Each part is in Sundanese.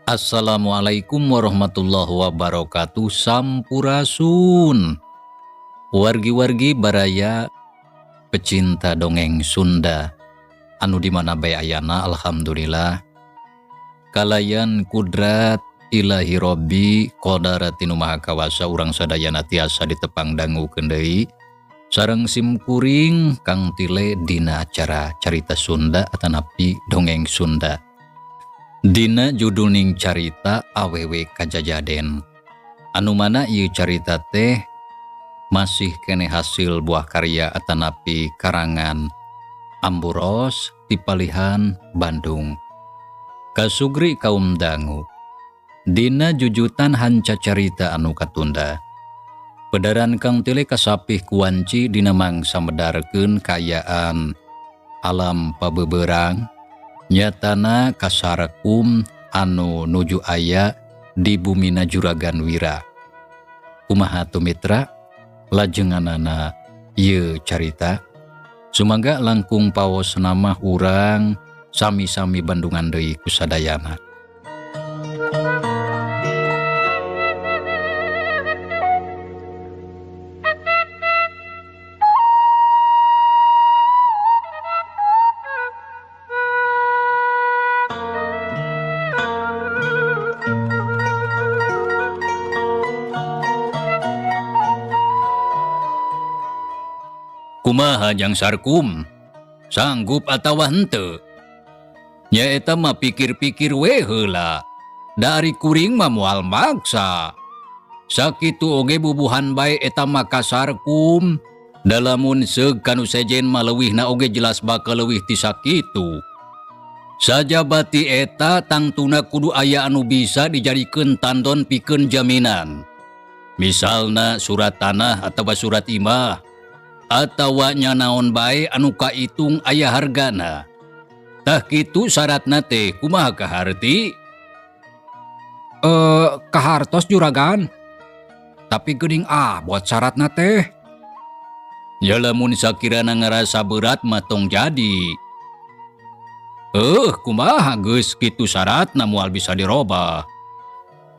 Assalamualaikum warahmatullahi wabarakatuh. Sampurasun wargi-wargi baraya pecinta dongeng Sunda anu dimana bae ayana. Alhamdulillah, kalayan kudrat Ilahi Robbi Qodara ti Nu Maha Kawasa, urang sadayana tiasa ditepang dangukeun deui sareng simkuring Kang Tile dina acara Carita Sunda atanapi Dongeng Sunda. Dina judulning carita Awewe Kajajaden, anu mana ieu carita teh masih kene hasil buah karya atanapi karangan Amburos di Palihan Bandung. Kasugri kaum dangu dina jujutan hanca carita anu katunda. Pedaran Kang Tile kasapih kuanci dina mangsa medarkeun kaayaan alam pabeberang, nyatana kasarkum anu nuju aya di bumina Juragan Wira. Kumaha tuh, mitra, lajenganana ieu carita? Sumangga langkung paos nama urang sami-sami bandungan deui ku sadayana. Kumaha, Jang Sarkum, sanggup atawa henteu? Nyaeta mah pikir-pikir we heula. Dari kuring mah moal maksa. Sakitu oge bubuhan bae eta mah ka Sarkum. Da lamun seug kanu sejen mah leuwihna oge jelas bakal leuwih ti sakitu. Sajabati eta tangtuna kudu aya anu bisa dijadikeun tandon pikeun jaminan. Misalna surat tanah atawa surat imah atawa nya naon bae anu kaitung aya hargana. Tah, kitu syaratna teh. Kumaha, kaharti? Eh, kahartos, Juragan. Tapi geuning ah buat syaratna teh. Ya, lamun sakirana ngarasa berat mah tong jadi. Eh, kumaha, geus kitu syaratna, moal bisa dirobah.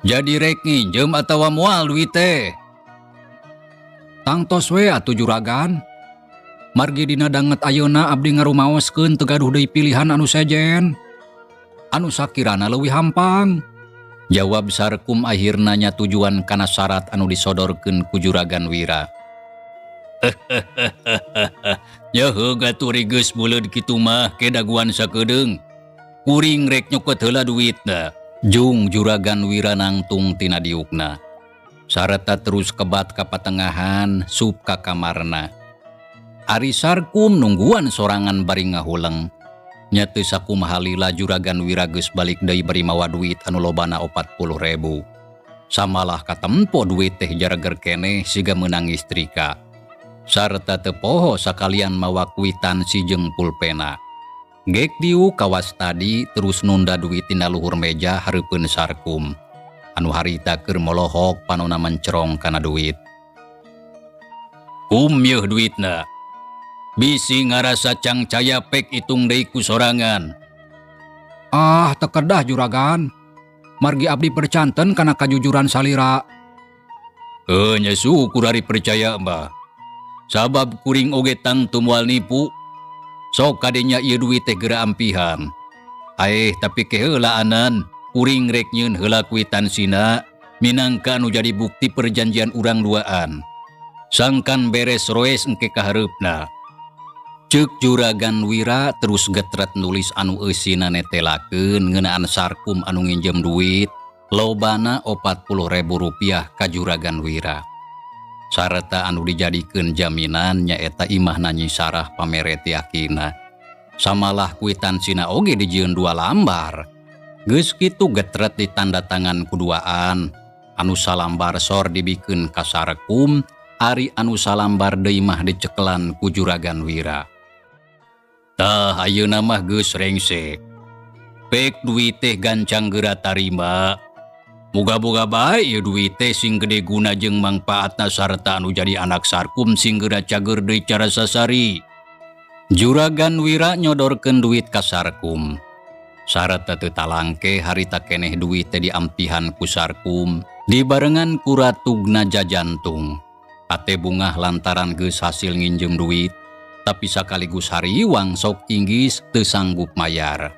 Jadi rek nginjem atawa moal duit teh? Tangtos we atuh, Juragan. Margi dina danget ayeuna abdi ngarumaoskeun teu gaduh deui pilihan anu sejen. Anu sakirana leuwih hampang. Jawab Sarkum akhirna nyatujuan kana syarat anu disodorkeun ku Juragan Wira. Ya heuh atuh, geus buleud kitu mah ke daguan sakedeung. Kuring rek nyokot heula duitna. Jung Juragan Wira nangtung tina diukna. Sarta terus kebat ka patengahan sup ka kamarna. Ari Sarkum nungguan sorangan bari ngahuleng. Nya teu sakumaha lila Juragan Wira geus balik deui bari mawa duit anu lobana 40.000. Samalah katempo duit teh jareger keneh siga meunang istrika. Sarta teu poho sakalian mawa kuitansi jeung pulpena. Gek diuk kawas tadi terus nunda duit tina luhur meja hareupeun Sarkum. Anu harita keur molohok panona mencerong kana duit. Kum, yeuh duitna. Bisi ngarasa cangcaya pek itung deui ku sorangan. Ah, teu kedah, Juragan. Margi abdi percanten kana kajujuran salira. Eh, nya syukur ari percaya mah. Sabab kuring oge tangtu moal nipu. Sok kadenya ieu duit teh geura ampihan. Aeh, tapi ke heula anan, kuring rek nyieun heula kuitansina minangka anu jadi bukti perjanjian urang duaan. Sangkan beres roes engke kahareupna. Ceuk Juragan Wira terus getret nulis anu eusina netelakeun ngeunaan Sarkum anu nginjem duit lobana Rp40.000 ka Juragan Wira. Sarta anu dijadikeun jaminan nyaeta imahna Nyi Sarah pamere ti akina. Samalah kuitansina oge dijieun dua lambar. Geus kitu getret ditanda tangan kuduaan. Anu salambar sor dibikeun ka Sarkum, ari anu salambar deui mah dicekelan ku Juragan Wira. Tah, ayeuna mah geus rengse. Pek duit teh gancang geura tarima. Muga-muga bae ieu duit teh sing gede guna jeung mangpaatna sarta anu jadi anak Sarkum sing geura cager deui cara sasari. Juragan Wira nyodorkeun duit ka Sarkum. Sarta teu talangke harita keneh duit teh diampihan ku Sarkum dibarengan ku ratugna jajantung. Ate bungah lantaran geus hasil nginjem duit, tapi sakaligus hariwang sok inggis teu sanggup mayar.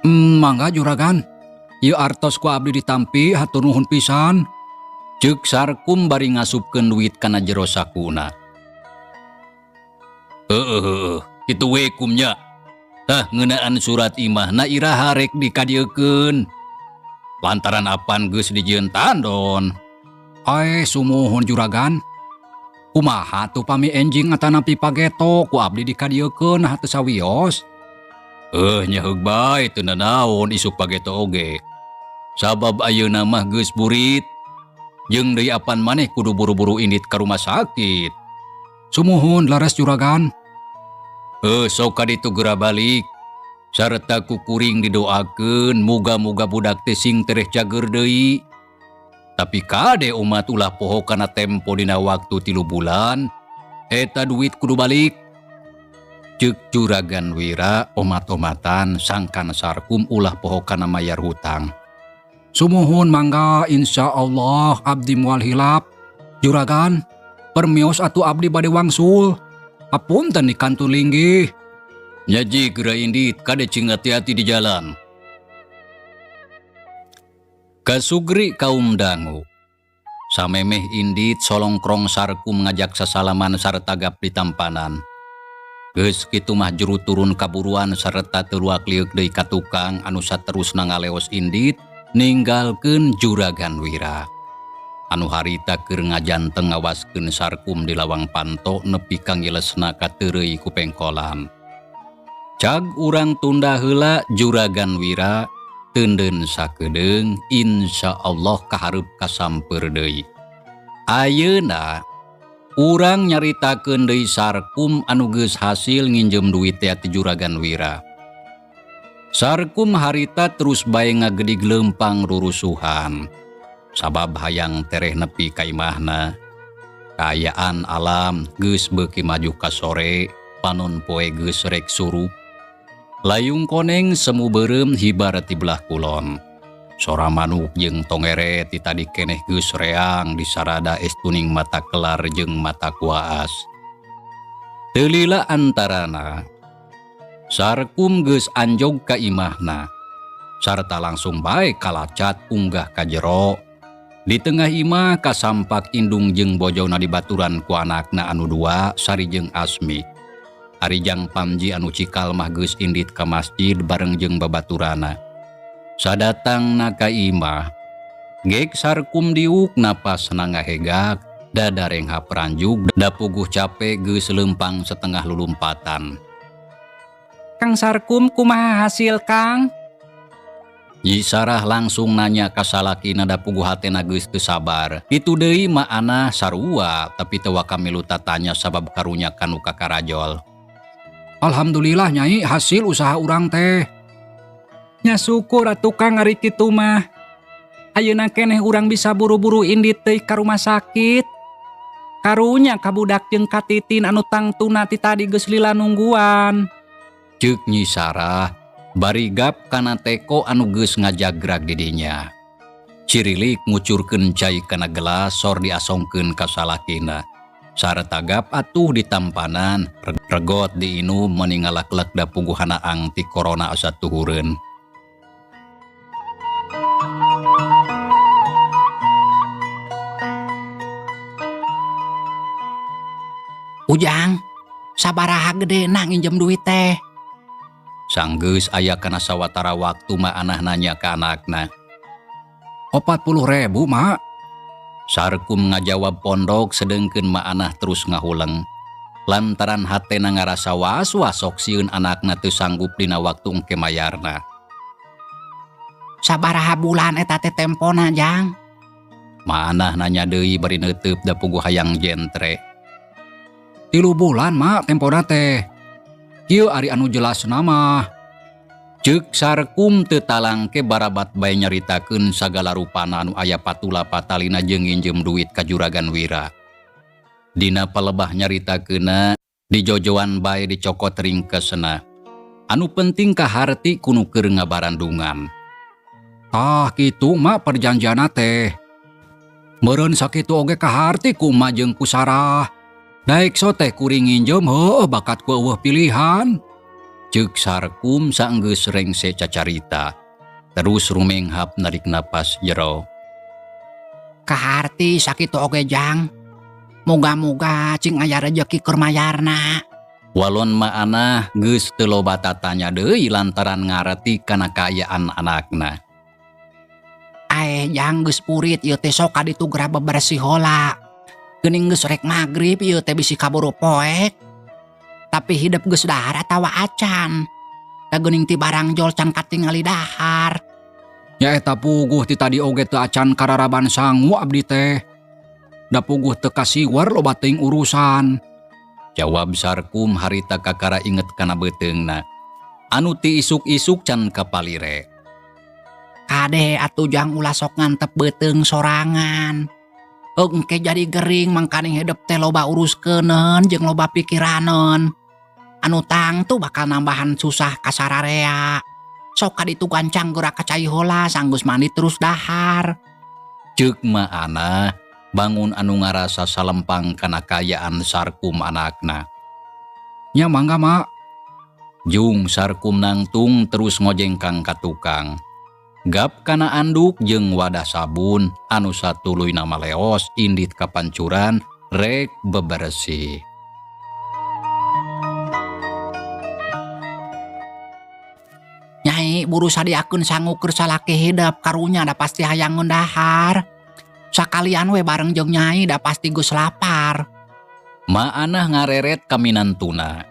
Mangga juragan. Ieu artos ku abdi ditampi hatur nuhun pisan. Ceuk Sarkum bari ngasupkeun duit kana jero sakuna. Heueuh heueuh, kitu we kum nya. Tah ngeunaan surat imahna iraha rek dikadieukeun. Lantaran apan geus dijieun tandon. Ae sumuhun juragan. Kumaha tuh pami enjing atanapi pageto ku abdi dikadieukeun nah teu sawios. Nya heug bae teu nanaon isuk pageto oge. Sabab ayeuna mah geus burit. Jeung deui apan maneh kudu buru-buru indit ka rumah sakit. Sumuhun laras juragan. Sok ka ditu geura balik. Sarta ku kuring didoakeun muga-muga budak teh sing tereh cager deui. Tapi kade umat ulah poho kana tempo dina waktu 3 bulan, eta duit kudu balik. Ceuk Juragan Wira omat-omatan sangkan Sarkum ulah poho kana mayar hutang. Sumuhun mangga insya Allah abdi moal hilap. Juragan, permios atuh abdi bade wangsul. Apunten di kantun linggih. Nyaji geura indit kade cing hati-hati di jalan. Kasugri kaum dangu. Samemeh indit solongkrong Sarkum ngajak sasalaman sarta gap di tampanan. Geus kitu mah juru turun kaburuan sarta teu luak lieuk deui ka tukang anu saterusna ngaleos indit ninggalkeun Juragan Wira. Anu harita keur ngajanteng ngawaskeun Sarkum di lawang panto nepi ka ngilesna kateureuy ku pengkolan. Cag urang tunda heula Juragan Wira teundeun sakedeung insya Allah kahareup kasamper deui. Ayeuna urang nyaritakeun deui Sarkum anu geus hasil nginjem duit teh ti Juragan Wira. Sarkum harita terus bae ngagedig leumpang rurusuhan. Sabab hayang tereh nepi ka imahna. Kaayaan alam geus beuki maju ka sore, panon poe geus rek surup. Layung koneng semu beureum hibar ti belah kulon. Sora manuk jeung tongere ti tadi keneh geus reang di sarada estuning mata kelar jeung mata kuaas. Teu lila antarana, Sarkum geus anjog ka imahna. Sarta langsung bae kalacat unggah ka jero. Di tengah imah kasampak indung jeung bojona dibaturan ku anakna anu dua Sari jeung Asmi. Ari Jang Pamji anu cikal mah geus indit ka masjid bareng jeung babaturana. Sadatangna ka imah, gek Sarkum diuk napasna ngahegak, dada renghap ranjug, da puguh cape geus leumpang setengah lulumpatan. Kang Sarkum kumaha hasil Kang? Nyi Sarah langsung nanya ka salakina da puguh hatena geus teu sabar. Kitu deui maana sarua tapi teu waka milu tatanya sabab karunya kanu kakarajol. Alhamdulillah nyai hasil usaha urang teh. Nya syukur atuh Kang ari kitu mah. Ayeuna keneh urang bisa buru-buru indit deui ka rumah sakit. Karunya ka budak jeung ka Titin anu tangtuna ti tadi geus lila nungguan. Ceuk Nyi Sarah bari gap kana teko anu geus ngajagrag di dinya. Cirilik ngucurkeun cai kana gelas sor diasongkeun ka salakina. Sarta gap atuh ditampanan, regot diinum meningalak-lek da puguhana ang ti corona asa tuhureun. Ujang, sabaraha gede nah nginjem duit teh? Sanggeus aya kana sawatara waktu mah anah nanya ka anakna. 40.000, Mak. Sarkum ngajawab pondok sedengkeun ma anah terus ngahuleng. Lantaran hatena ngarasa was-was sok sieun anakna teu sanggup dina waktu engke mayarna. Sabaraha bulan eta teh tempona, Jang? Ma anah nanya deui bari neuteub da puguh hayang jentre. 3 bulan, Mak, tempona teh. Kieu ari anu jelasna mah. Ceuk Sarkum teu talangke barabat bae nyaritakeun sagala rupana anu aya patula patalina jeung nginjem duit ka Juragan Wira. Dina palebah nyaritakeunna dijojoan bae dicokot ringkesna. Anu penting kaharti ku nu keur ngabarandungan. Tah kitu mak perjanjianna teh. Meureun sakitu oge kaharti ku emak jeung ku Sarah. Daek so teh kuring nginjem heueuh bakat ku eueuh pilihan. Ceuk Sarkum saenggeus rengse cacarita. Terus rumenghap narik napas jero. Kaharti sakitu oge Jang. Moga-moga cing aya rejeki keur mayarna. Walon Ma'anah geus teu loba tatanya deui lantaran ngareti kana kaayaan anakna. Aeh Jang geus purit ieu teh sok ka ditu geura bebersih heula. Geuning geus rek magrib ieu teh bisi kaburu poek. Tapi hidep geus dahar atawa acan. Da geuning ti barangjol can katingali dahar. Nya eta puguh ti tadi oge teu acan kararaban sangu abdi teh. Da puguh teu kasiwer loba teuing urusan. Jawab Sarkum harita kakara inget kana beuteungna. Anu ti isuk-isuk can kapalire. Kade atuh Jang ulah sok ngantep beuteung sorangan. Engke jadi gering mangkaning hidep teh loba uruskeuneun jeung loba pikiraneun. Anu tangtu bakal nambahan susah ka sararea. Sok ka ditu gancang geura ka cai heula sanggeus mandi terus dahar. Ceuk Ma'anah bangun anu ngarasa salempang kana kaayaan Sarkum anakna. Nya mangga mak. Jung Sarkum nangtung terus ngojengkang ka tukang. Gap kana anduk jeung wadah sabun anu satuluyna maleos indit ka pancuran rek bebersih. Nyai buru sadiakeun sangu keur salaki hidep karunya da pasti hayang dahar. Sakalian we bareng jeung Nyai da pasti geus lapar. Ma'anah ngareret ka minantuna.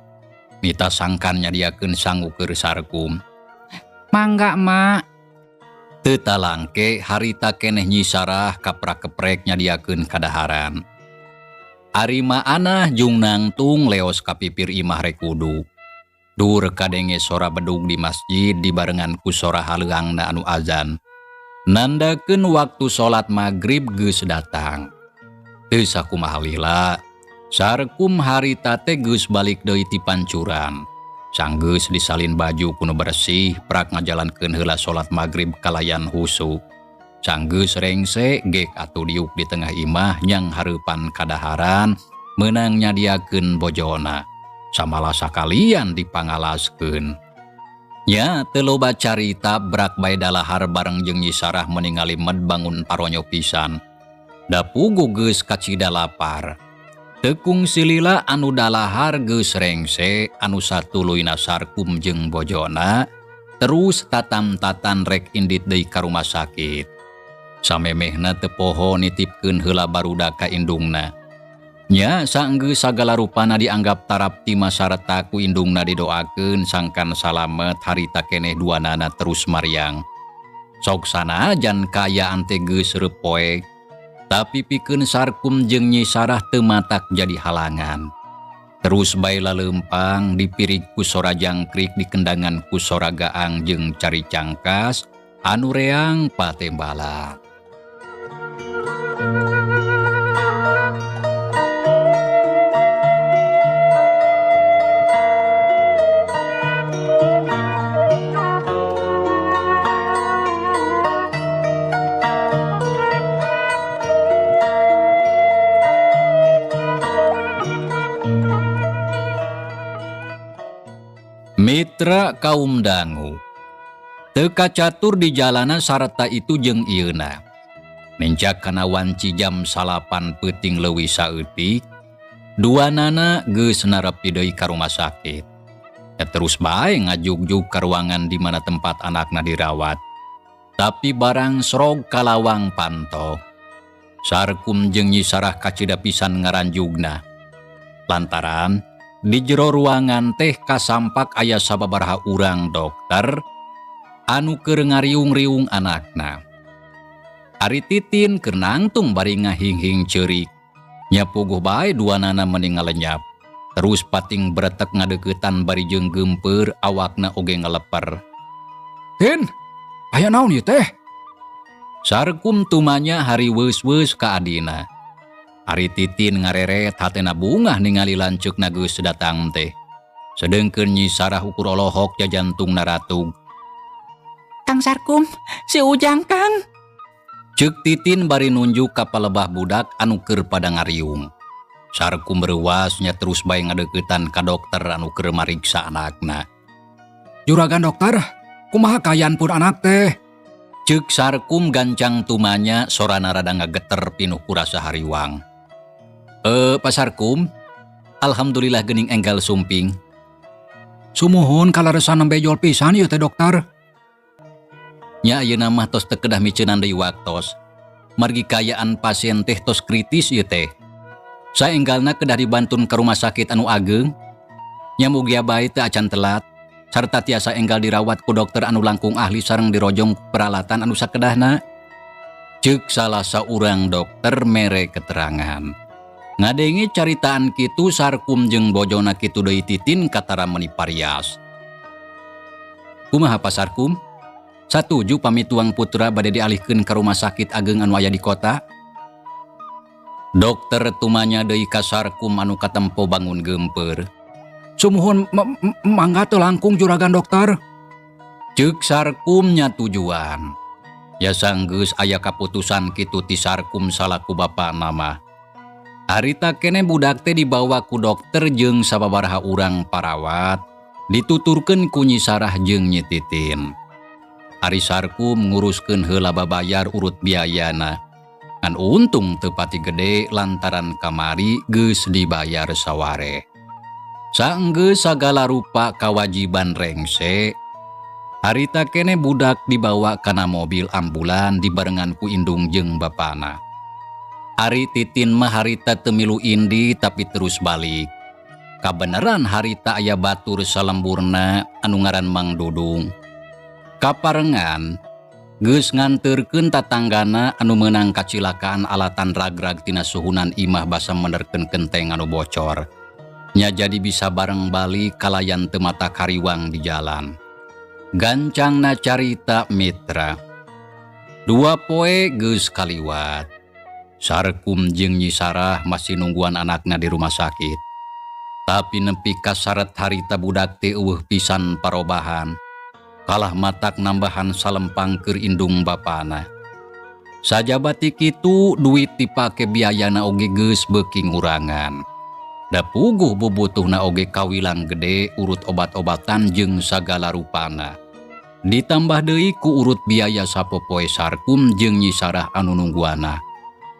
Nita sangkan nyadiakeun sangu keur Sarkum. Mangga mak. Teu talangke harita keneh Nyi Sarah kaprak-keprek nyadiakeun kadaharan. Ari Ma'anah jung nangtung leos ka pipir imah rek wudu. Dur kadenge sora bedug di masjid dibarengan ku sora haleuangna anu azan. Nandakeun waktu salat magrib geus datang. Teu sakumaha lila, Sarkum harita teh geus balik deui ti pancuran. Sanggeus disalin baju kuno bersih, prak ngajalankeun heula salat magrib kalayan husu. Sanggeus rengse gek atuh diuk di tengah imah nyang hareupan kadaharan meunang nyadiakeun bojona. Samalah sakalian dipangalaskeun. Nya teu loba carita brak bae dalahar bareng jeung Nyi Sarah meningali med bangun paronyo pisan. Da puguh geus kacida lapar. Tekung silila anu dalahar geus rengse anu satuluyna Sarkum jeung bojona terus tatam-tatan rek indit deui ka rumah sakit. Samemehna teu poho nitipkeun heula barudak ka indungna. Nya saenggeus sagala rupana dianggap tarap ti masarta ku indungna didoakeun sangkan salamet harita keneh duanana terus mariang. Sok sanajan kaayaan teh geus reupoek, tapi pikeun Sarkum jeung Nyi Sarah teu matak jadi halangan. Terus bae laleumpang dipirig ku sora jangkrik dikendangan ku sora gaang jeung cari cangkas anu reang patembala. Mitra kaum dangu teu kacatur di jalanan sarta itu jeung ieuna. Nincak kana wanci jam 9 peuting leuwih saeutik, duanana geus narepi deui ka rumah sakit. Ya terus bae ngajugjug ka ruangan di mana tempat anakna dirawat. Tapi barang srog kalawang panto. Sarkum jeung Nyi Sarah kacida pisan ngaranjugna. Lantaran di jero ruangan teh kasampak aya sababaraha urang dokter anu keur ngariung-riung anakna. Ari Titin keur nangtung bari ngahinghing ceurik. Nya puguh bae duanana meni ngalenyap. Terus pating bretek ngadeuketan bari jeung geumpeur awakna oge ngaleper. Tin, aya naon ieu teh? Sarkum tumanya hari weus-weus ka adina. Ari Titin ngareret hatena bungah ningali lanceukna geus datang teh. Sedengkeun Nyi Sarah ukur olohok jajantungna ratug. Kang Sarkum, si Ujang Kang. Ceuk Titin bari nunjuk ka palebah budak anu keur pada ngariung. Sarkum reuwas nya terus bae ngadeuketan ka dokter anu keur mariksa anakna. Juragan dokter, kumaha kaayaan pun anak teh? Ceuk Sarkum gancang tumanya sorana rada ngageter pinuh ku rasa hariwang. Pak Sarkum, alhamdulillah geuning enggal sumping. Sumuhun kalaresan nembe jol pisan ieu teh dokter. Nya ayeuna mah tos teu kedah miceunan deui waktos. Margi kaayaan pasien teh tos kritis ieu teh. Saenggalna kedah dibantun ka rumah sakit anu ageng. Nya mugia bae teu acan telat sarta tiasa enggal dirawat ku dokter anu langkung ahli sareng dirojong ku peralatan anu sakedahna. Ceuk salah saurang dokter mere keterangan. Ngadenge caritaan kitu Sarkum jeung bojona kitu deui Titin katara meuni parias. Kumaha Pak Sarkum? Satuju pami tuang putra bade dialihkeun ka rumah sakit ageng anu aya di kota? Dokter tumanya deui ka Sarkum anu katempo bangun geumpeur. Sumuhun mangga teu langkung juragan dokter. Ceuk Sarkum nya tujuan. Ya sanggeus aya kaputusan kitu ti Sarkum salaku bapana mah. Harita kene budak teh dibawa ku dokter jeung sababaraha urang parawat, dituturkeun ku Nyi Sarah jeung Nyi Titin. Ari Sarkum nguruskeun heula babayar urut biayana. Ngan untung teu pati gede lantaran kamari geus dibayar saware. Saenggeus sagala rupa kawajiban rengse, harita kene budak dibawa kana mobil ambulan dibarengan ku indung jeung bapana. Ari Titin mah harita teu milu indi tapi terus balik. Kabeneran harita aya batur salemburna anu ngaran Mang Dudung. Kaparengan geus nganterkeun tatanggana anu meunang kacilakaan alatan ragrag tina suhunan imah basa menerkeun kenteng anu bocor. Nya jadi bisa bareng balik kalayan teu mata kariwang di jalan. Gancangna carita mitra. Dua poe geus kaliwat. Sarkum jeung Nyi Sarah masih nungguan anakna di rumah sakit. Tapi nepi ka saret harita budak teh eueuh pisan parobahan. Kalah matak nambahan salempang keur indung bapana. Sajaba ti kitu duit dipake biayana oge geus beuki ngurangan. Da puguh bubutuhna oge kawilang gede urut obat-obatan jeung sagala rupana. Ditambah deui ku urut biaya sapopoe Sarkum jeung Nyi Sarah anu nungguana.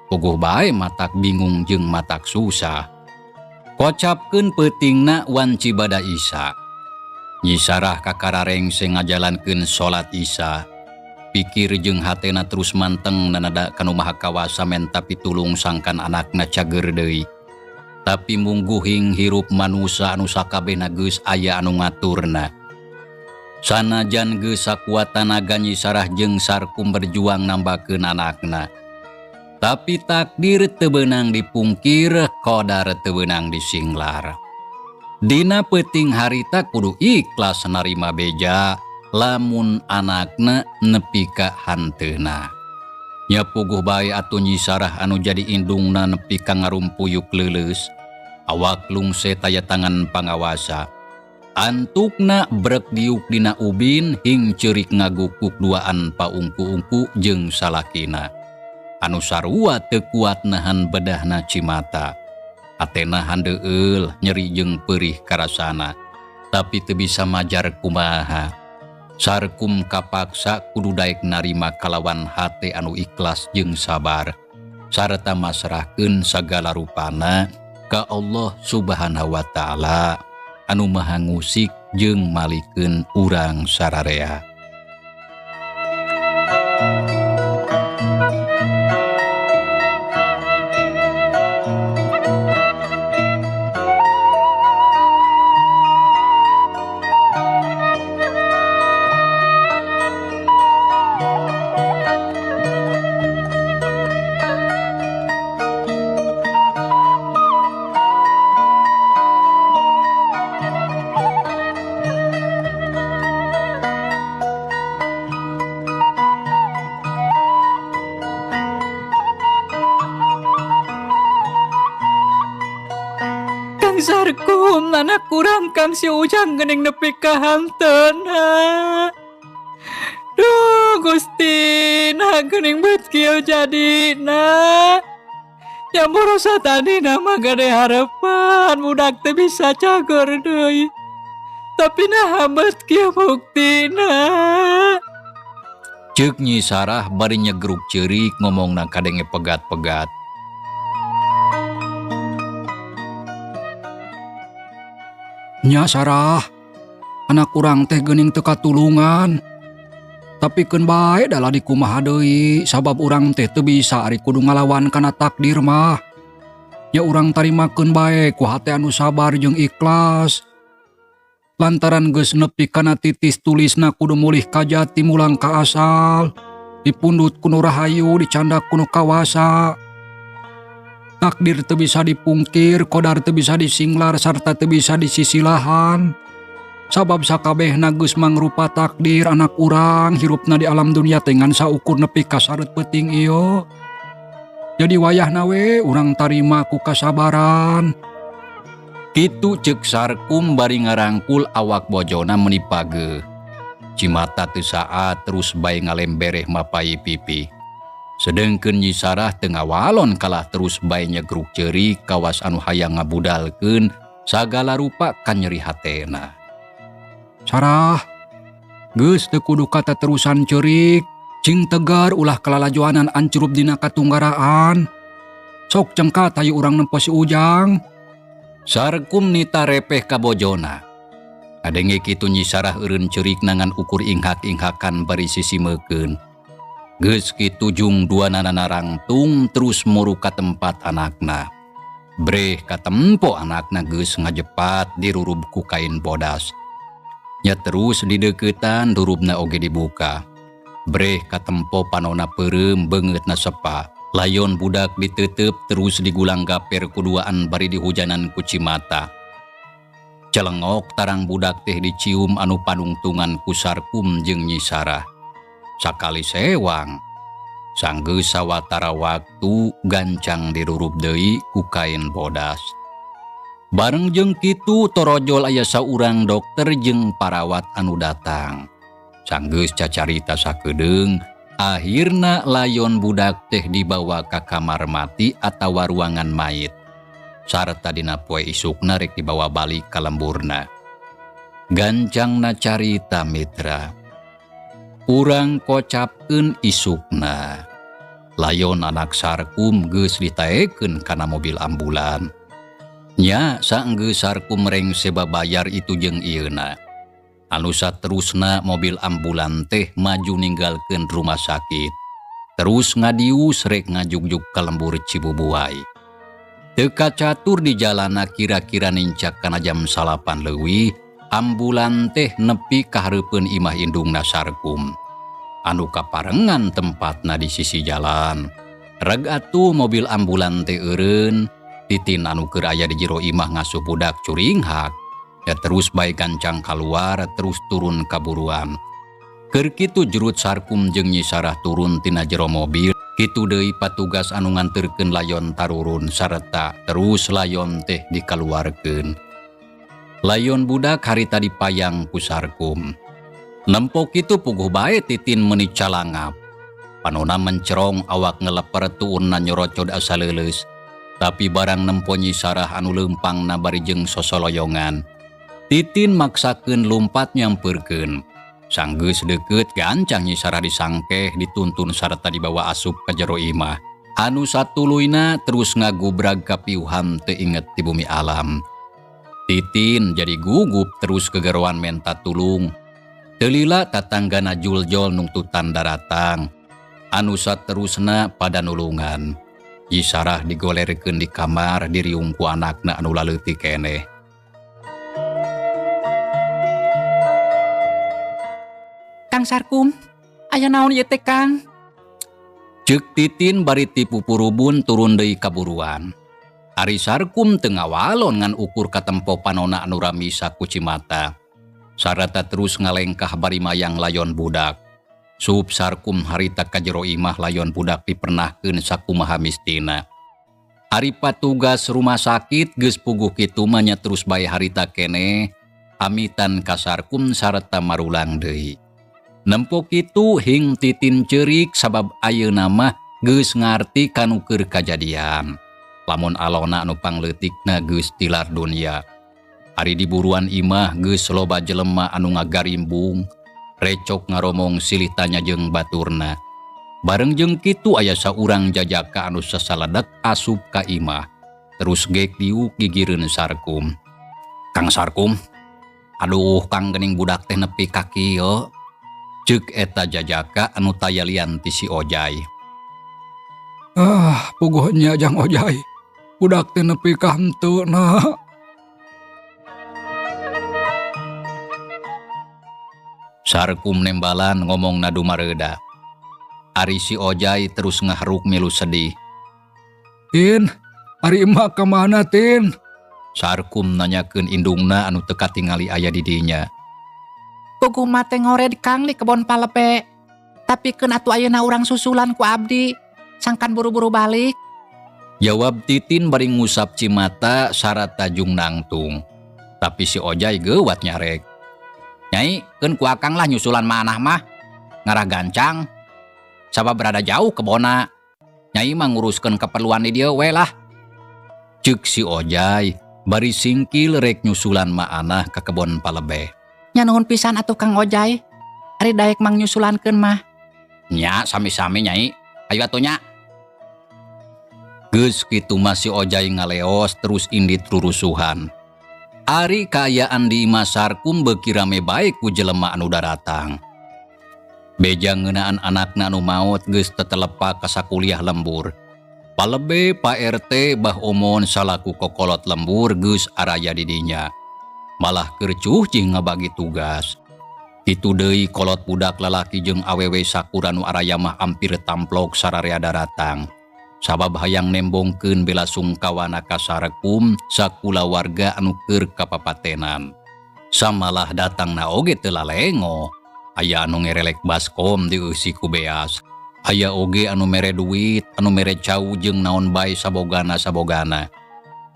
Puguh bae matak bingung jeung matak susah. Kocapkeun peutingna wanci bada Isya. Nyi Sarah kakara rengse ngajalankeun salat Isya. Pikir jeung hatena terus manteng nanada kanu Maha Kawasa menta pitulung sangkan anakna cager deui. Tapi mungguhing hirup manusa anu sakabehna geus aya anu ngaturna. Sanajan geus sakuat tanaga Nyi Sarah jeung Sarkum berjuang nambakeun anakna. Tapi takdir teu beunang dipungkir, qadar teu beunang disinglar. Dina peuting harita kudu ikhlas narima beja lamun anakna nepi ka hanteuna. Nya puguh bae atuh Nyi Sarah anu jadi indungna nepi ka ngarumpuyuk leuleus. Awak lungse taya tangan pangawasa. Antukna brek diuk dina ubin hing ceurik ngagukuk duaan paungku-ungku jeung salakina. Anu sarua teu kuat nahan bedahna cimata. Atena handeueul nyeri jeung perih karasana. Tapi teu bisa majar kumaha. Sarkum kapaksa kudu daek narima kalawan hate anu ikhlas jeung sabar. Sarta masrahkeun sagala rupana ka Allah Subhanahu wa taala anu maha ngusik jeung malikeun urang sararea. Sarkum, anak urang Kang si Ujang geuning nepi ka hanteuna. Duh Gusti, nah geuning bet kieu jadina. Nya borosa tadina mah gede harapan budak teh bisa cageur deui. Tapi nah bet kieu buktina. Ceuk Nyi Sarah bari nyegruk ceurik ngomongna kadenge pegat-pegat. Nya Sarah, anak urang teh geuning teu katulungan. Tapi keun bae da lah dikumaha deui, sabab urang teh teu bisa ari kudu ngalawan kana takdir mah. Nya urang tarimakeun bae ku hate anu sabar jeung ikhlas. Lantaran geus nepi kana titis tulisna kudu mulih ka jati mulang ka asal. Dipundut ku nu rahayu, dicandak ku nu kawasa. Takdir teu bisa dipungkir, kodar teu bisa disinglar sarta teu bisa disisilahan. Sabab sakabehna geus mangrupa takdir anak urang hirupna di alam dunia teh ngan saukur nepi ka sareut peuting ieu. Jadi wayahna we urang tarima ku kasabaran. Kitu ceuk Sarkum bari ngarangkul awak bojona meuni pageuh. Cimata teu saat terus bae ngalembereh mapai pipi. Sedengkeun Nyi Sarah teu ngawalon kalah terus bae nyegruk ceurik kawas anu hayang ngabudalkeun sagala rupa kanyeri hatena. Sarah, geus teu kudu kataterusan ceurik, cing tegar ulah kalalajoanan ancurup dina katunggaraan. Sok cengkat hayu urang nempo si Ujang. Sarkum nita repeh ka bojona. Kadenge kitu Nyi Sarah eureun ceurik ngan ukur inghak-inghakan bari sisimekeun. Geus kitu jung duanana narangtung terus muru ka tempat anakna. Breh katempo anakna geus ngajepat dirurub ku kain bodas. Nya terus dideukeutan durubna oge dibuka. Breh katempo panona peureum beungeutna sepa. Layon budak diteuteup terus digulang gaper kuduaan bari dihujanan ku cimata. Celengok tarang budak teh dicium anu panungtungan ku Sarkum jeung Nyi Sarah. Sakali sewang. Sanggeus sawatara waktu gancang dirurub deui ku kain bodas. Bareng jeung kitu torojol aya saurang dokter jeung parawat anu datang. Sanggeus cacarita sakedeung, akhirna layon budak teh dibawa ka kamar mati atawa ruangan mayit. Sarta dina poe isukna rek dibawa balik ka lemburna. Gancangna carita mitra. Urang kocapkeun isukna. Layon anak Sarkum geus ditaekeun kana mobil ambulan. Nya sanggeus Sarkum rengse babayar itu jeung ieuna. Anu saterusna mobil ambulan teh maju ninggalkeun rumah sakit. Terus ngadius rek ngajugjug ka lembur Cibubuai. Teu kacatur di jalana kira-kira nincak kana jam 9 leuwih, ambulan teh nepi ka hareupeun imah indungna Sarkum. Anu kaparengan tempatna di sisi jalan. Reg atuh mobil ambulan teh eureun, Titin anu keur aya di jero imah ngasuh budak curinghak. Ya terus bae gancang kaluar terus turun kaburuan. Keur kitu jurut Sarkum jeung Nyi Sarah turun tina jero mobil. Kitu deui patugas anu nganterkeun layon tarurun sarta terus layon teh dikaluarkeun. Layon budak harita dipayang ku Sarkum. Nempo kitu puguh bae Titin meuni calangap. Panona mencerong awak ngeleper tuurna nyorocod asa leuleus. Tapi barang nempo Nyi Sarah anu leumpangna bari jeung sosoloyongan. Titin maksakeun lumpat nyampeurkeun. Sanggeus deukeut gancang Nyi Sarah disangkeh dituntun sarta dibawa asup ka jero imah. Anu satuluyna terus ngagubrag kapiuhan teu inget di bumi alam. Titin jadi gugup terus kegeroan menta tulung. Teu lila tatanggana juljol nungtutan daratang. Anu saterusna pada nulungan. Nyi Sarah digolerkeun di kamar diriung ku anakna anu laleutik keneh. Kang Sarkum, aya naon ieu teh Kang? Ceuk Titin bari tipu purubun turun deui kaburuan. Ari Sarkum teu ngawalon ngan ukur katempo panona anu ramisa ku cimata. Sarata terus ngalengkah bari mayang layon budak. Sup Sarkum harita ka jero imah layon budak dipernahkeun sakumaha mistina. Ari patugas rumah sakit geus puguh kitu mah nya terus bae harita keneh amitan ka Sarkum sarta marulang deui. Nempo kitu hing Titin ceurik sabab ayeuna mah geus ngarti kanu keur kajadian. Lamun alona anu pangleutikna geus tilar dunya. Ari di buruan imah geus loba jelema anu ngagarimbung, recok ngaromong silih tanya jeung baturna. Bareng jeung kitu aya saurang jajaka anu sasaledek asup ka imah. Terus gek diuk gigireun Sarkum. Kang Sarkum, aduh Kang geuning budak teh nepi ka kieu. Ceuk eta jajaka anu taya lian ti si Ojai. Ah, puguh nya Jang Ojai. Budak teh nepi ka henteu na. Sarkum nembalan ngomong nadu mareuda. Ari si Ojai terus ngaharuk milu sedih. Tin, ari emak ka mana Tin? Sarkum nanyakeun indungna anu teu katingali aya di dinya. Puguh mah teh ngored Kang di kebon palepe. Tapi keun atuh ayeuna urang susulan ku abdi. Sangkan buru-buru balik. Jawab Titin bari ngusap cimata sarata jung nangtung. Tapi si Ojai geuwat nyarek. Nyai, keun ku akang lah nyusulan manah mah. Ngarah gancang. Sabab berada jauh kebona. Nyai mah nguruskeun keperluan di dieu we lah. Ceuk si Ojai bari singkil rek nyusulan maanah ka kebon palebeh. Nya nuhun pisan atuh Kang Ojai. Ari daek mang nyusulankeun mah. Nya sami-sami Nyai. Ayo atuh nya. Geus kitu mah si Ojai ngaleos terus indit rurusuhan. Ari kaayaan di imah Sarkum beuki rame bae ku jelema anu daratang. Beja ngeunaan anakna anu maot geus tetelepak ka sakuliah lembur. Palebe Pak RT Bah Omon salaku kokolot lembur geus araya di dinya. Malah keur cucih ngabagi tugas. Kitu deui kolot budak lalaki jeung awewe sakura nu araya mah ampir tamplok sararea daratang. Sabab hayang nembongkeun bela sungkawana ka Sarkum sakulawarga anu keur kapapatenan. Samalah datangna oge teu lalengo. Aya anu ngerelek baskom dieusi ku beas. Aya oge anu mere duit, anu mere cau jeung naon bae sabogana-sabogana.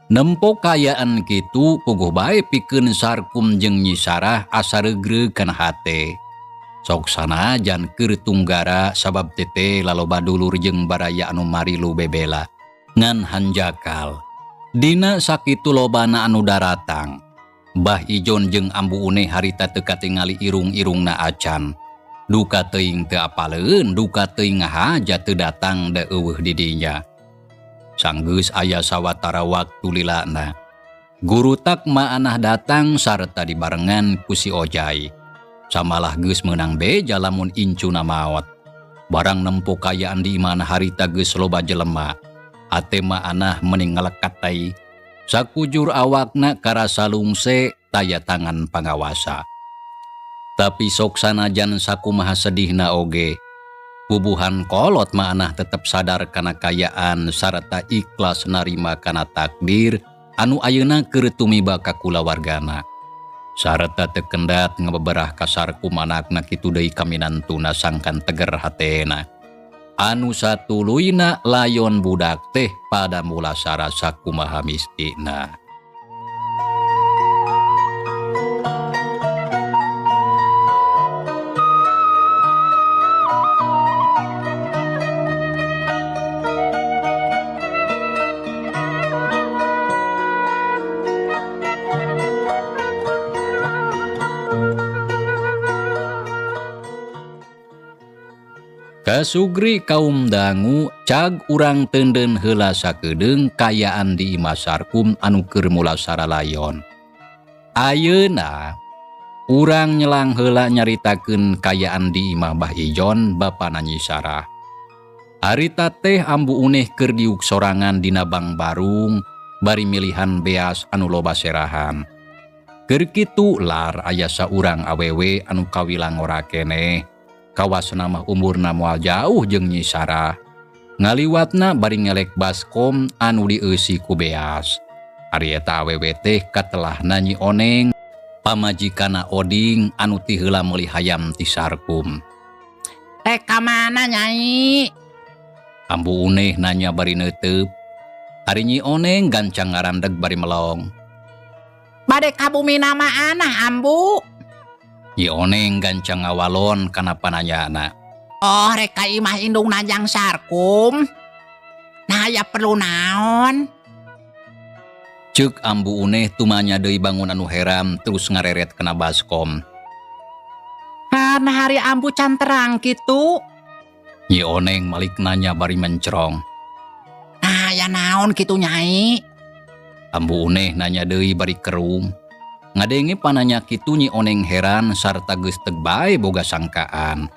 Nempo kaayaan kitu puguh bae pikeun Sarkum jeung Nyi Sarah asa regreg kana hate. Sok sanajan keur tunggara sabab tete laloba dulur jeung baraya anu marilu bebela. Ngan hanjakal. Dina sakitu lobana anu daratang. Bah Ijon jeung Ambu Une harita teu katingali irung-irungna acan. Duka teuing teu apaleun, duka teuing ngahaja teu datang da eueuh di dinya. Sanggeus aya sawatara waktu lilana. Guru tak maanah datang sarta dibarengan ku si Ojai. Samalah geus meunang beja lamun incuna maot. Barang nempo kayaan di imana harita geus loba jelema. Ate maanah mending ngalekat tai. Sakujur awakna karasa lungse taya tangan pangawasa. Tapi sok sanajan sakumaha sedihna oge. Bubuhan kolot maanah tetep sadar kana kayaan sarta ikhlas narima kana takdir anu ayeuna keur tumiba ka kulawargana. Sarta teu kendat ngabeberah ka Sarkum anakna kitu deui kaminantuna sangkan teger hatena. Anu satuluyna layon budak teh pada mulasara sakumaha mistina. Kasugri kaum dangu cag urang tenden heula sakedeung kayaan di imah Sarkum anu keur mulasara layon. Ayeuna urang nyelang heula nyaritakeun kayaan di imah Bah Ijon bapana Nyi Sarah. Harita teh Ambu Uneh keur diuk sorangan dina bang barung bari milihan beas anu loba serahan. Keur kitu lar aya saurang awewe anu kawilang ora keneh. Kawasna mah umurna moal jauh jeung Nyi Sarah. Ngaliwatna bari ngelek baskom anu dieusi ku beas. Ari eta awewe teh katelahna Nyi Oneng, pamajikana Oding anu ti heula meuli hayam ti Sarkum. Rek ka mana Nyai? Ambu Uneh nanya bari neuteup. Ari Nyi Oneng gancang ngarandeg bari melong. Bade ka bumina Ma Anah, Ambu. Nyi Oneng gancang ngawalon kana pananyana. Oh, rek ka imah indungna Jang Sarkum. Nah, aya perlu naon? Ceuk Ambu Uneh tumanya deui bangun anu heram terus ngareret kana baskom. Karena ari Ambu can terang kitu. Nyi Oneng malik nanya bari mencrong. Nah, aya naon kitu, Nyai? Ambu Uneh nanya deui bari kerung. Ngadenge pananya kitu, Nyi Oneng heran sarta geus teu bae boga sangkaan.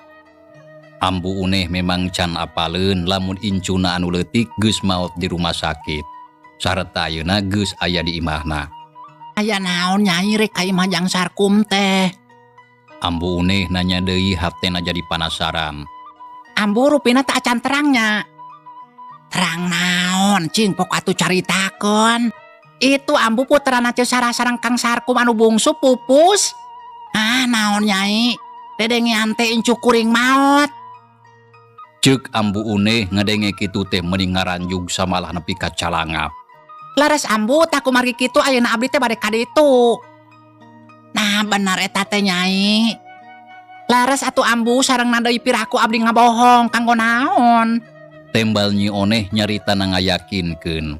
Ambu Uneh memang can apaleun lamun incuna anu leutik geus maot di rumah sakit. Sarta ayeuna geus aya di imahna. Aya naon, Nyai, rek ka imah Jang Sarkum teh? Ambu Uneh nanya deui, hatena jadi panasaran. Ambu rupina teu acan terangnya. Terang naon, cing pok atuh caritakeun. Itu Ambu, putrana Ceu Sarah sareng Kang Sarkum anu bungsu pupus. Ah, naon, Nyai? Dedengean teh incu kuring maot. Ceuk Ambu Uneh ngadenge kitu teh meuni ngaranjug samalah nepi ka calangap. Laras, Ambu, tah kumargi kitu ayeuna abdi teh bade ka ditu. Nah, bener eta teh, Nyai. Laras atuh, Ambu, sareng deui piraku abdi ngabohong kanggo naon? Tembal Nyi Oneh nyarita ngayakinkeun.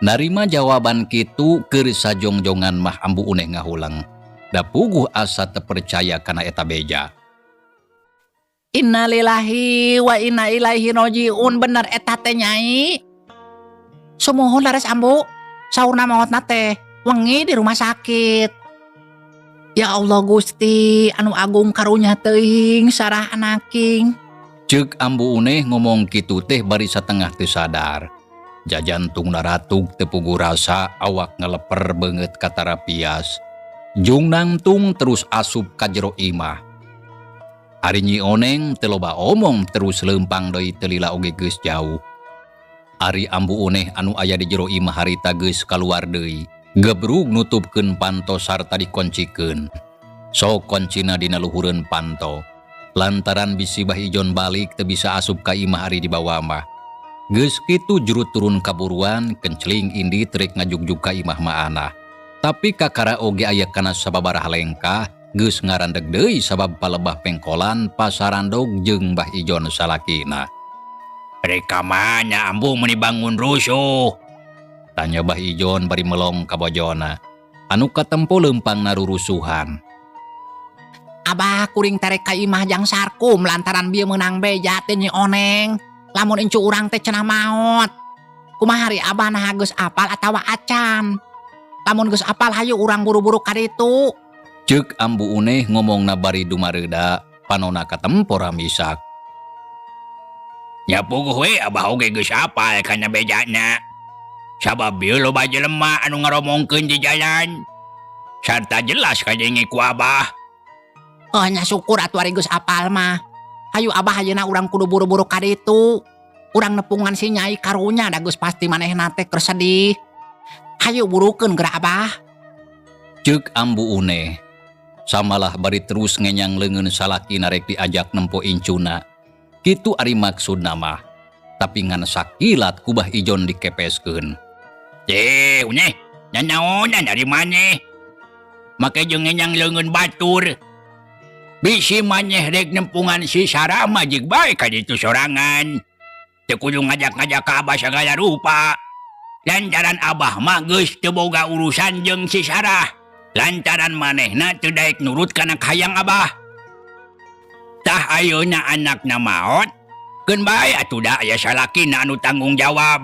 Narima jawaban kitu keur sajongjongan mah Ambu Uneh ngahuleng. Da puguh asa teu percaya kana eta beja. Innalillahi wa inna ilaihi rojiun, bener eta teh, Nyai. Sumuhun, laras, Ambu. Saurna maotna teh wengi di rumah sakit. Ya Allah Gusti anu agung, karunya teuing Sarah anaking. Ceuk Ambu Uneh ngomong kitu teh bari satengah teu sadar. Jajantung naratug teu puguh rasa, awak ngeleper beungeut katara pias. Jung nangtung terus asup ka jero imah. Ari Nyi Oneng teu loba omong terus leumpang deui, teu lila oge geus jauh. Ari Ambu Uneh anu aya di jero imah harita geus kaluar deui. Gebrug nutupkeun panto sarta dikoncikeun. Sok koncina dina luhureun panto. Lantaran bisi Bah Ijon balik teu bisa asup ka imah ari dibawa mah. Geus kitu jurut turun kaburuan kencling indit rek ngajugjug ka imah Ma Anah. Tapi kakara oge aya kana sababaraha lengkah geus ngarandeg deui sabab palebah pengkolan pasarandog jeung Bah Ijon salakina. "Rek ka mana, Ambu, meuni bangun rusuh?" tanya Bah Ijon bari melong ka bojona. Anu katempo leumpangna rurusuhan. Abah, kuring teh rek ka imah Jang Sarkum lantaran bieu meunang beja teh Nyi Oneng. Lamun incu urang teh cenah maot. Kumaha ari Abah, nah geus apal atawa acan? Lamun geus apal, hayu urang buru-buru ka ditu. Ceuk Ambu Uneh ngomongna bari dumareuda, panona katempo ramisak. Nya puguh we, Abah oge geus apal kana bejana. Sabab bieu loba jelema anu ngaromongkeun di jalan. Sarta jelas kadenge ku Abah. Oh nya, syukur atuh ari geus apal mah. Hayu, Abah, ayeuna urang kudu buru-buru ka ditu. Urang nepungan si Nyai, karunya da geus pasti manehna teh keur sedih. Hayu burukeun geura, Abah. Ceuk Ambu Uneh. Samalah bari terus ngenyang leungeun salakina rek diajak nempo incuna. Kitu ari maksudna mah. Tapi ngan sakilat ku Bah Ijon dikepeskeun. Eh, Uneh, nanaonan ari maneh? Make jeung ngenyang leungeun batur. Bisi maneh rek nempungan si Sarah mah jig bae ka ditu sorangan. Teu kudu ngajak-ngajak ka Abah sagala rupa. Lantaran Abah mah geus teu boga urusan jeung si Sarah. Lantaran manehna teu daek nurut kana kahayang Abah. Tah, ayeuna anakna maot, keun bae atuh da aya salakina anu tanggung jawab.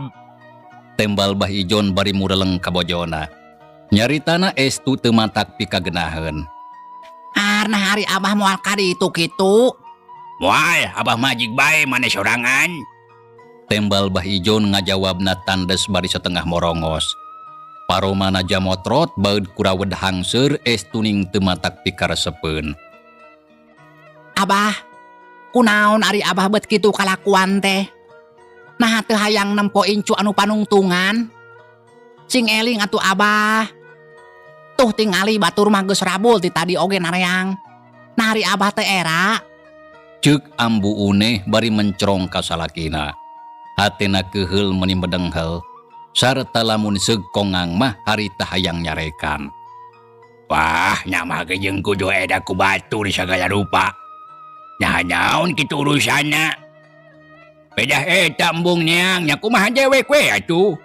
Tembal Bah Ijon bari mureleng ka bojona. Nyaritana estu teu matak pikagenaheun. Karena ari Abah moal ka ditu kitu? Moal, Abah mah jig bae maneh sorangan. Tembal Bah Ijon ngajawabna tandes bari setengah morongos. Paromana jamotrot baeud kurawed hangseur, estuning teu matak pikaresepeun. Abah, kunaon ari Abah bet kitu kalakuan teh? Nah, teu hayang nempo incu anu panungtungan? Sing eling atuh, Abah. Tuh, tingali batur mah geus rabul ti tadi oge nareang. Nah, ari Abah teh era. Ceuk Ambu Uneh bari mencrong ka salakina. Hatena keuheul meuni medenghel. Sarta lamun seug kongang mah harita hayang nyarekan. Wah, nya mah ge jeung kudu eda ku batur sagala rupa. Nah, naon kitu urusanna? Beda eta embung neang nya kumaha dewek we atuh.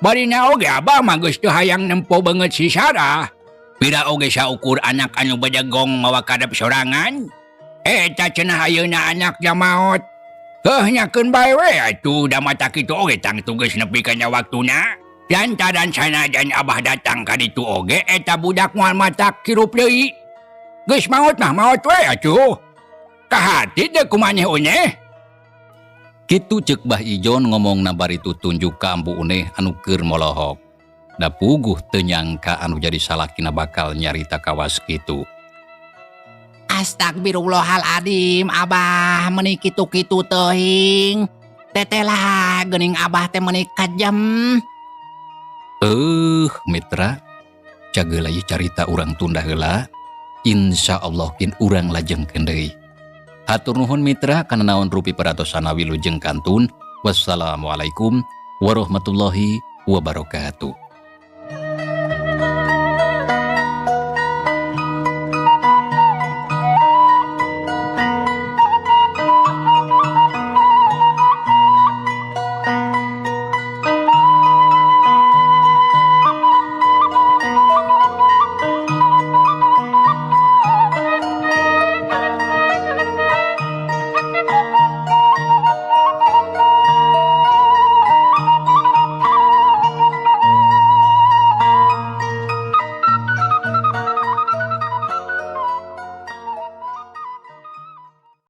Barina oge abah mah geus teu hayang nempo beungeut si Sarah. Pira oge saukur anak anu bedegong mawa kadep sorangan. Eta cenah ayeuna anaknya maot. Heuh nyakeun bae we atuh da mata kitu oge tangtu geus nepi kana waktuna. Lantaran sanajan abah datang ka ditu oge eta budak moal matak hirup deui. Geus maot mah maot we atuh. Kahati teu ku maneh Uneh? Kitu ceuk Bah Ijon ngomongna bari tutunjuk ka Ambu Uneh anu keur molohok. Da puguh teu nyangka anu jadi salakina bakal nyarita kawas kitu. Astagfirullahaladzim, Abah meni kitu-kitu teuing. Teteh lah geuning Abah teh meni kejam. Mitra, cageula ieu carita urang tunda heula. Insya Allah kin urang lajengkeun deui. Hatur nuhun mitra kana naon rupi perantosana wilujeng kantun. Wassalamualaikum warahmatullahi wabarakatuh.